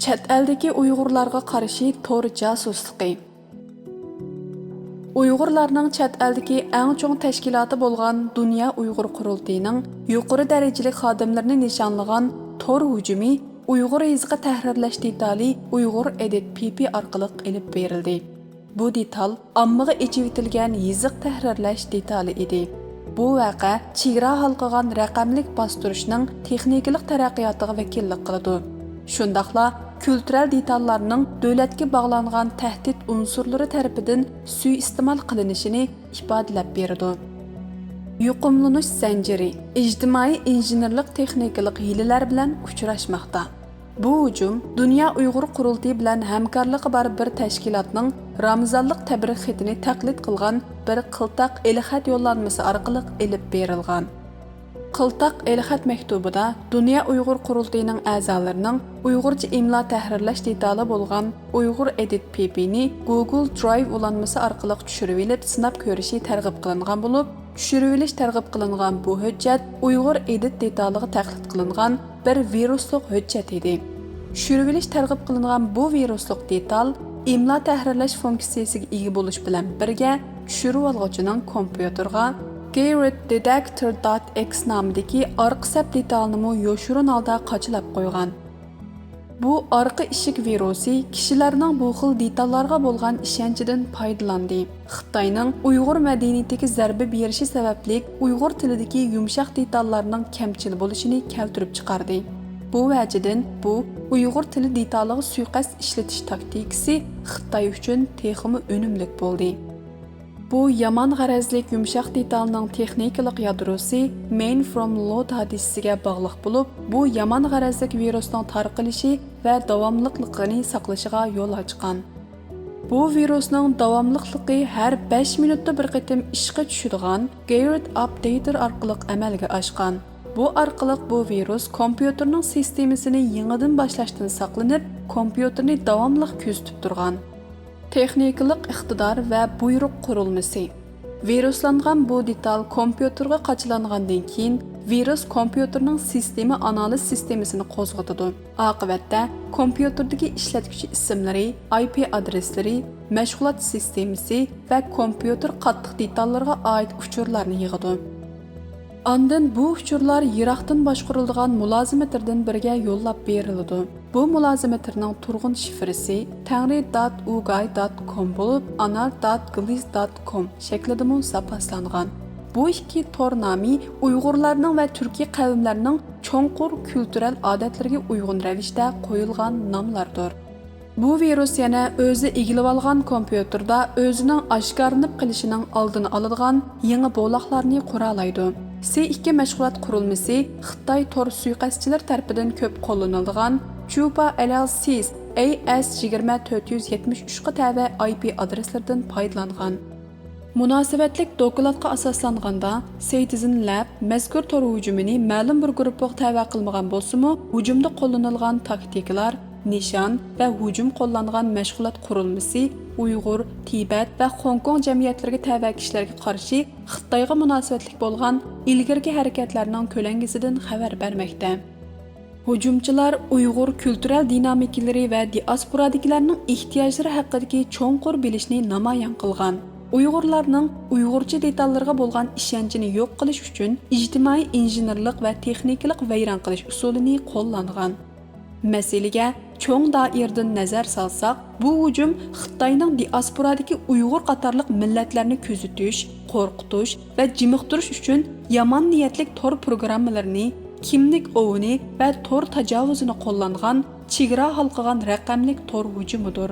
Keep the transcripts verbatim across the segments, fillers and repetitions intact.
چەت ئەلدىكى ئۇيغۇرلارغا قارشى تور جاسۇسلۇقى. ئۇيغۇرلارنىڭ چەت ئەلدىكى ئەڭ چوڭ تەشكىلاتى بولغان دۇنيا ئۇيغۇر قۇرۇلتىيىنىڭ يۇقىرى دەرىجىلىك خادىملىرىنى نىشانلىغان تور ھۇجۇمى، ئۇيغۇر يېزىقى تەھرىرلەش دېتالى ئۇيغۇر ئېدىت پى پى ئارقىلىق ئېلىپ بېرىلدى. بۇ دېتال ئاممىغا ئېچىۋېتىلگەن يېزىق تەھرىرلەش دېتالى ئىدى. بۇ ۋەقە چېگرا ھالقىغان رەقەملىك باستۇرۇشنىڭ تېخنىكىلىق تەرەققىياتىغا ۋەكىللىك قىلىدۇ. شۇنداقلا كۈلتۈرەل دېتاللارنىڭ دۆلەتكە باغلانغان تەھدىت ئۇنسۇرلىرى تەرىپىدىن سۇيىئىستېمال قىلىنىشىنى ئىپادىلەپ بېرىدۇ. يۇقۇملىنىش زەنجىرى، ئىجتىمائىي ئىنژېنېرلىق تېخنىكىلىق ھىيلىلەر بىلەن ئۇچراشماقتا. بۇ ھۇجۇم دۇنيا ئۇيغۇر قۇرۇلتىيى بىلەن ھەمكارلىقى بار بىر تەشكىلاتنىڭ رامىزانلىق تەبرىك خېتىنى تەقلىد قىلغان بىر قىلتاق ئېلخەت يوللانمىسى ئارقىلىق ئېلىپ بېرىلغان. قىلتاق ئېلخەت مەكتۇبىدا دۇنيا ئۇيغۇر قۇرۇلتىيىنىڭ ئەزالىرىنىڭ ئۇيغۇرچە ئىملا تەھرىرلەش دېتالى بولغان ئۇيغۇر ئېدىت پى پى نى گۇگل درايۋ ئۇلانمىسى ئارقىلىق چۈشۈرۈۋېلىپ سىناپ كۆرۈشى تەرغىب قىلىنغان بولۇپ، چۈشۈرۈۋېلىش تەرغىب قىلىنغان بۇ ھۆججەت ئۇيغۇر ئېدىت دېتالىغا تەقلىد قىلىنغان بىر ۋىرۇسلۇق ھۆججەت ئىدى. چۈشۈرۈۋېلىش تەرغىب قىلىنغان بۇ ۋىرۇسلۇق دېتال ئىملا تەھرىرلەش فۇنكسىيىسىگە ئىگە بولۇش بىلەن بىرگە، چۈشۈرۈۋالغۇچىنىڭ كومپيۇتېرغا Garrett Detector dot X نامىدىكى ئارقا سەپ دېتالىنىمۇ يوشۇرۇن ھالدا قاچىلاپ قويغان. بۇ ئارقا ئىشىك ۋىرۇسى كىشىلەرنىڭ بۇ خىل دېتاللارغا بولغان ئىشەنچىدىن پايدىلاندى. خىتاينىڭ ئۇيغۇر مەدەنىيىتىگە زەربە بېرىشى سەۋەبلىك ئۇيغۇر تىلىدىكى يۇمشاق دېتاللارنىڭ كەمچىل بولۇشىنى كەلتۈرۈپ چىقاردى. بۇ ۋەجىدىن بۇ ئۇيغۇر تىلى دېتالىغا سۇيىقەست ئىشلىتىش تاكتىكىسى خىتاي ئۈچۈن تېخىمۇ ئۈنۈملۈك بولدى. بۇ يامان غەرەزلىك يۇمشاق دېتالنىڭ تېخنىكىلىق يادروسى مەين فروم لود ھادىسىسىگە باغلىق بولۇپ، بۇ يامان غەرەزلىك ۋىرۇسنىڭ تارقىلىشى ۋە داۋاملىقلىقىنى ساقلىشىغا يول ئاچقان. بۇ ۋىرۇسنىڭ داۋاملىقلىقى ھەر بەش مىنۇتتا بىر قېتىم ئىشقا چۈشىدىغان گەيرىت ئاپدېيتېر ئارقىلىق ئەمەلگە ئاشقان. بۇ ئارقىلىق بۇ ۋىرۇس كومپيۇتېرنىڭ سىستېمىسىنى يېڭىدىن باشلاشتىن ساقلىنىپ، كومپيۇتېرنى داۋاملىق كۆزىتىپ تۇرغان. تېخنىكىلىق ئىقتىدار ۋە بۇيرۇق قۇرۇلمىسى. ۋىرۇسلانغان بۇ دېتال كومپيۇتېرغا قاچىلانغاندىن كېيىن، ۋىرۇس كومپيۇتېرنىڭ سىستېما ئانالىز سىستېمىسىنى قوزغىتىدۇ. ئاقىۋەتتە، كومپيۇتېردىكى ئىشلەتكۈچى ئىسىملىرى، ئاي پى ئادرېسلىرى، مەشغۇلات سىستېمىسى ۋە كومپيۇتېر قاتتىق دېتاللىرىغا ئائىت ئۇچۇرلارنى يىغىدۇ. ئاندىن بۇ ئۇچۇرلار يىراقتىن باشقۇرۇلىدىغان مۇلازىمېتىردىن بىرىگە يوللاپ بېرىلىدۇ. بۇ مۇلازىمېتىرنىڭ تۇرغۇن شىفرىسى تەڭرى دات ئۇگاي دات كوم بولۇپ، ئانار دات گلىز دات كوم شەكلىدىمۇ زاپاسلانغان. بۇ ئىككى تور نامى ئۇيغۇرلارنىڭ ۋە تۈركىي قەۋملەرنىڭ چوڭقۇر كۈلتۈرەل ئادەتلىرىگە ئۇيغۇن رەۋىشتە قويۇلغان ناملاردۇر. بۇ ۋىرۇس يەنە ئۆزى ئىگىلىۋالغان كومپيۇتېردا ئۆزىنىڭ ئاشكارىلىنىپ قېلىشىنىڭ ئالدىنى ئالىدىغان يېڭى بولاقلارنى قۇرالايدۇ. سى ئىككى مەشغۇلات قۇرۇلمىسى خىتاي تور سۇيىقەستچىلىرى تەرىپىدىن كۆپ قوللىنىلىدىغان چۇپا ئەلەلسىس ئەي ئەس يىگىرمە تۆت يۈز يەتمىش ئۈچ قا تەۋە ئاي پى ئادرېسلىرىدىن پايدىلانغان. مۇناسىۋەتلىك دوكلاتقا ئاساسلانغاندا، سىتىزېن لەب مەزكۇر تور ھۇجۇمىنى مەلۇم بىر گۇرۇپپىغا تەۋە قىلمىغان بولسىمۇ، ھۇجۇمدا قوللىنىلغان تاكتىكىلار، نىشان ۋە ھۇجۇم قوللانغان مەشغۇلات قۇرۇلمىسى ئۇيغۇر، تىبەت ۋە خوڭكوڭ جەمئىيەتلىرىگە تەۋە كىشىلەرگە قارشى خىتايغا مۇناسىۋەتلىك بولغان ئىلگىرىكى ھەرىكەتلەرنىڭ كۆلەڭگىسىدىن خەۋەر بەرمەكتە. ھۇجۇمچىلار ئۇيغۇر كۈلتۈرەل دىنامىكىلىرى ۋە دىئاسپورادىكىلەرنىڭ ئېھتىياجلىرى ھەققىدىكى چوڭقۇر بىلىشنى نامايان قىلغان. ئۇيغۇرلارنىڭ ئۇيغۇرچە دېتاللىرىغا بولغان ئىشەنچىنى يوق قىلىش ئۈچۈن ئىجتىمائىي ئىنژېنېرلىق ۋە تېخنىكىلىق ۋەيران قىلىش ئۇسۇلىنى قوللانغان. مەسىلىگە، چوڭ دائىرىدىن نەزەر سالساق، بۇ ھۇجۇم خىتاينىڭ دىئاسپورادىكى ئۇيغۇر قاتارلىق مىللەتلەرنى كۆزىتىش، قورقۇتۇش ۋە جىمىقتۇرۇش ئۈچۈن يامان نىيەتلىك تور پروگراممىلىرىنى، كىملىك ئوۋىنى ۋە تور تاجاۋۇزىنى قوللانغان چېگرا ھالقىغان رەقەملىك تور ھۇجۇمىدۇر.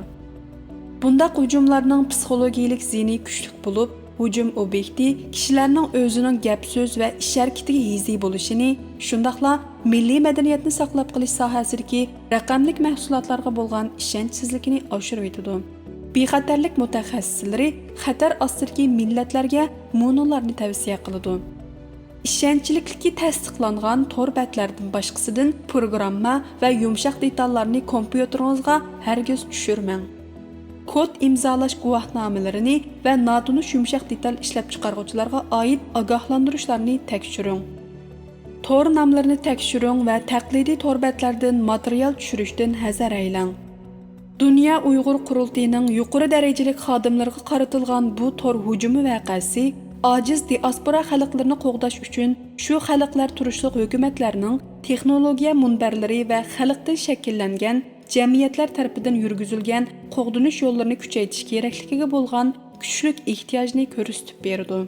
بۇنداق ھۇجۇملارنىڭ پسىخولوگىيىلىك زىيىنى كۈچلۈك بولۇپ، ھۇجۇم ئوبيېكتى كىشىلەرنىڭ ئۆزىنىڭ گەپ-سۆز ۋە ئىش-ھەرىكىتىگە ھېزى بولۇشىنى، شۇنداقلا مىللىي مەدەنىيەتنى ساقلاپ قېلىش ساھەسىدىكى رەقەملىك مەھسۇلاتلارغا بولغان ئىشەنچسىزلىكىنى ئاشۇرۇۋېتىدۇ. بىخەتەرلىك مۇتەخەسسىسلىرى خەتەر ئاستىدىكى مىللەتلەرگە مۇنۇلارنى تەۋسىيە قىلىدۇ. ئىشەنچلىكلىكى تەستىقلانغان تور بەتلەردىن باشقىسىدىن پروگرامما ۋە يۇمشاق دېتاللارنى كومپيۇتېرىڭىزغا ھەرگىز چۈشۈرمەڭ. كود ئىمزالاش گۇۋاھنامىلىرىنى ۋە ناتونۇش يۇمشاق دېتال ئىشلەپچىقارغۇچىلارغا ئائىت ئاگاھلاندۇرۇشلارنى تەكشۈرۈڭ. تور ناملىرىنى تەكشۈرۈڭ ۋە تەقلىدىي تور بەتلەردىن ماتېرىيال چۈشۈرۈشتىن ھەزەر ئەيلەڭ. دۇنيا ئۇيغۇر قۇرۇلتىيىنىڭ يۇقىرى دەرىجىلىك خادىملىرىغا قارىتىلغان بۇ تور ھۇجۇمى ۋەقەسى ئاجىز دىئاسپورا خەلقلىرىنى قوغداش ئۈچۈن شۇ خەلقلەر تۇرۇشلۇق ھۆكۈمەتلەرنىڭ تېخنولوگىيە مۇنبەرلىرى ۋە خەلقتىن شەكىللەنگەن جەمئىيەتلەر تەرىپىدىن يۈرگۈزۈلگەن قوغدىنىش يوللىرىنى كۈچەيتىش كېرەكلىكىگە بولغان كۈچلۈك ئېھتىياجنى كۆرسىتىپ بېرىدۇ.